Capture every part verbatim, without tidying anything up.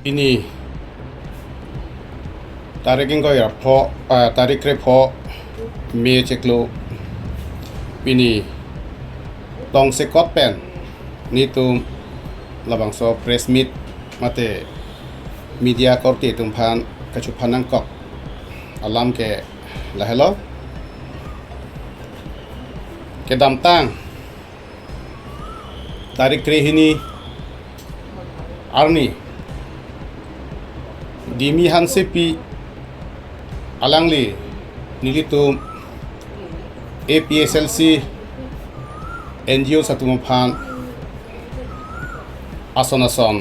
Pini tarik ingkoi ra pho, ah, tarik krepho May chiklo, pini tongsekot pen netum labangso press meet mate media korte atum aphan kachuphan nangkok alam ke lahelo. Kedamtang tarik krehini arni Dimi Hansepi alangli nelitum A P H L C N G O atum aphan ason ason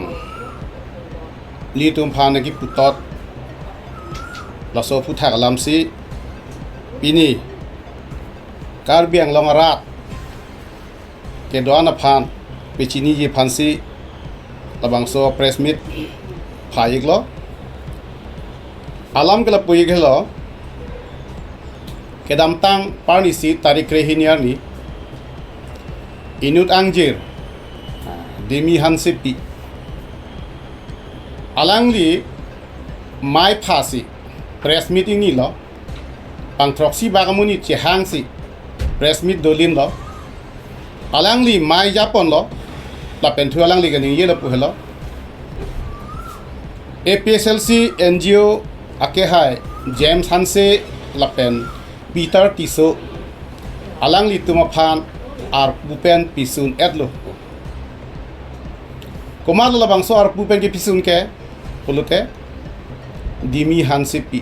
nelitum aphan nangkiputhot, laso aphuthak alamsi pini Karbi Anglong arat kedo-an aphan pachiniji aphansi labangso press meet phai-iklo. Alam ke lapu-ik helo, kedamtang arnisi tarik krehini arni inut angjir Dimi Hansepi alangli mei phasi press meet ingnilo, pangthroksi bak amonit chehangsi press meet dolinlo. Alangli mei japonlo, lapen thu alangli kaningje lapu helo, A P H L C N G O akehai James Hanse lapen Peter Tisso alanglitum aphan arpu pen pisun-etlo. Komatlo labangso arpu pen kepisun ke pulote, Dimi Hansepi.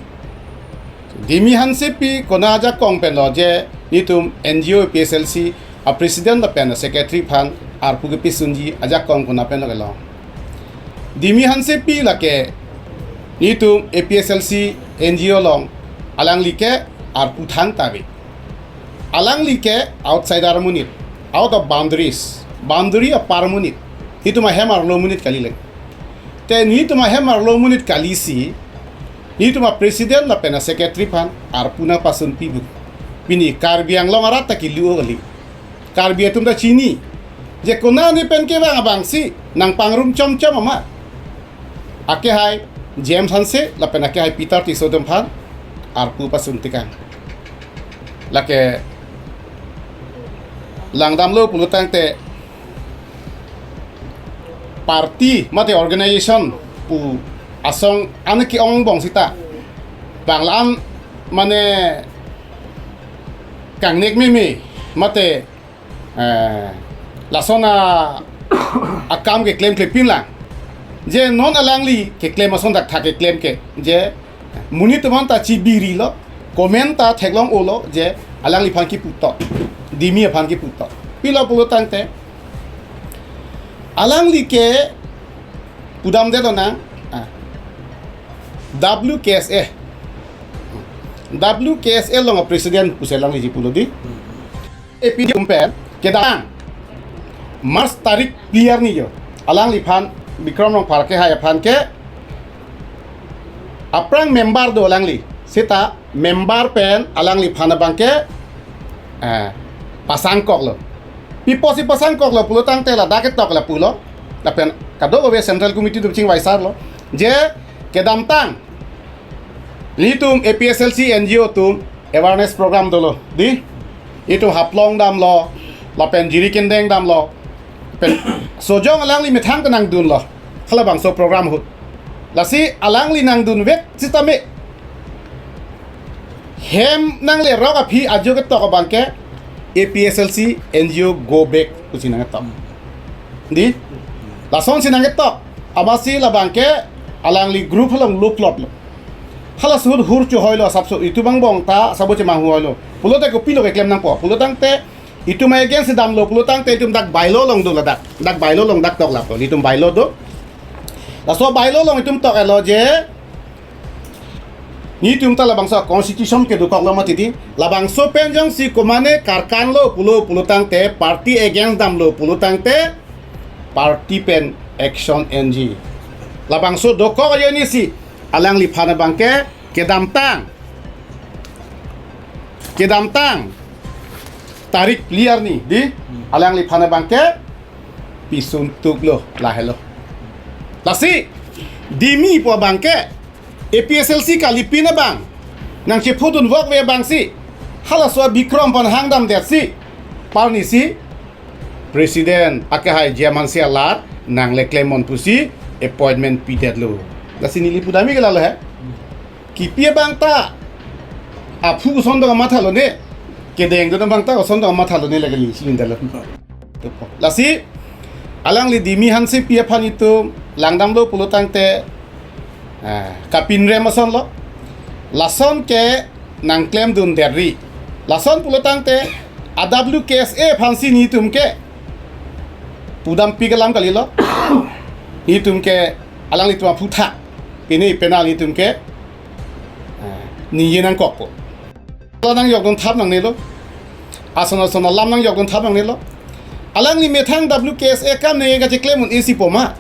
Dimi Hansepi konat ajakong penlo je netum N G O A P H L C a president lapen a secretary aphan arpu kepisunji ajakong konat penlo kelong? Dimi Hansepi lake netum A P H L C N G O along alangli ke arpu thangta ave. Alangli ke outsider amonit, out of boundaries, boundary apar amonit, netum ahem arlo amonit kali lang. Te netum ahem arlo amonit kalisi netum a president lapen a secretary aphan arpu nangpasunpi bu. Pini Karbi Anglong arat ta kilu kali. Karbi atum ta chini je konat ne pen kevang abangsi nangpangrum chomchom amat. Akehai James Hanse lapen akehai Peter Tisso atum aphan arpu pasun tekang. Lake langdamlo pulotangte party mate organization pu asong an ke-ong bong sita bang la-an mane kangnek meme mate, eh, lason a akam keklem klepin lang. Je non alangli keklem ason thakthak keklem ke je monit atum anta chibirilo, comment ta theklong-olo je alangliphan kiputhot, Dimi aphan kiputhot. Pilo pulotangte alangli ke pudamdetlo nang, ah, W K S A. W K S A along a president pusi alangli ji pulo di. A P D umpen kedang March tarik phli arni jo alangliphan Bikram Rongphar akehai aphan ke aphrang member do alangli, seta member pen alangliphan abangke, eh, pasangkoklo. Pi apotsi pasangkoklo pulotangte ladak ketok lapulo. Lapen kadokave Central Committee atum chingvaisarlo je kedamtang netum A P H L C N G O atum awareness program dolo di. Itum Haflong damlo, lapen Jirikindeng damlo, pen sojong alangli methang kenangdunlo halabangso program ahut. Lasi alangli nangdunvek sitame hem nanglerok aphi ajo ketok abangke A P H L C N G O go back pusi nangketok. Di? Lasonsi nangketok. Amatsi labangke alangli group along luploplo. Halaso ahut hur chohoilo asapso, itum angbong ta sabo chemanghuhoilo. Pulote kopilo keklem nangpo pulotangte itum against damlo pulotangte itum dak bylaw along do ladak. Dak bylaw along dak tok lapo. Itum bylaw do. Laso bylaw along itum tok-etlo je netum ta labangso constitution kedokoklo mati di. Labangso pen jongsi komane karkanlo pulo pulotangte, party against damlo pulotangte party pen action enji. Labangso dokok ajoinesi alangliphan abangke kedamtang, kedamtang tarik phli arni di alangliphan abangke pisun tuklo lahelo. Lasi Dimi pu abang ke A P H L C kalipin abang nangchephodun vokve abangsi halaso a-Bikrom aphan hangdamdetsi parnisi President akehai J M Hanse alar nangle klemnon pusi appointment pidetlo. Lasi neli pudamji ke lalo he. Kipi abang ta aphu koson do kamathalo ne, kedengdun abang ta koson do kamathalo ne lake neli chinidetlo. Lasi alangli Dimi Hansepi aphan itum langdamlo pulo tangte, ah, kapinrem asonlo. Lason ke nangklemdundetri. Lason pulo tangte a-W K S A aphansi nelitum ke pudampik alam kalilo. Nelitum ke alanglitum aphuthak pini penal nelitum ke, ah, ningje nangkokpo. Alam nangjokdun thap nangnelo. Ason ason alam nangjokdun thap nangnelo. Alangli methang W K S A akam nangkecheklem un-esi poma.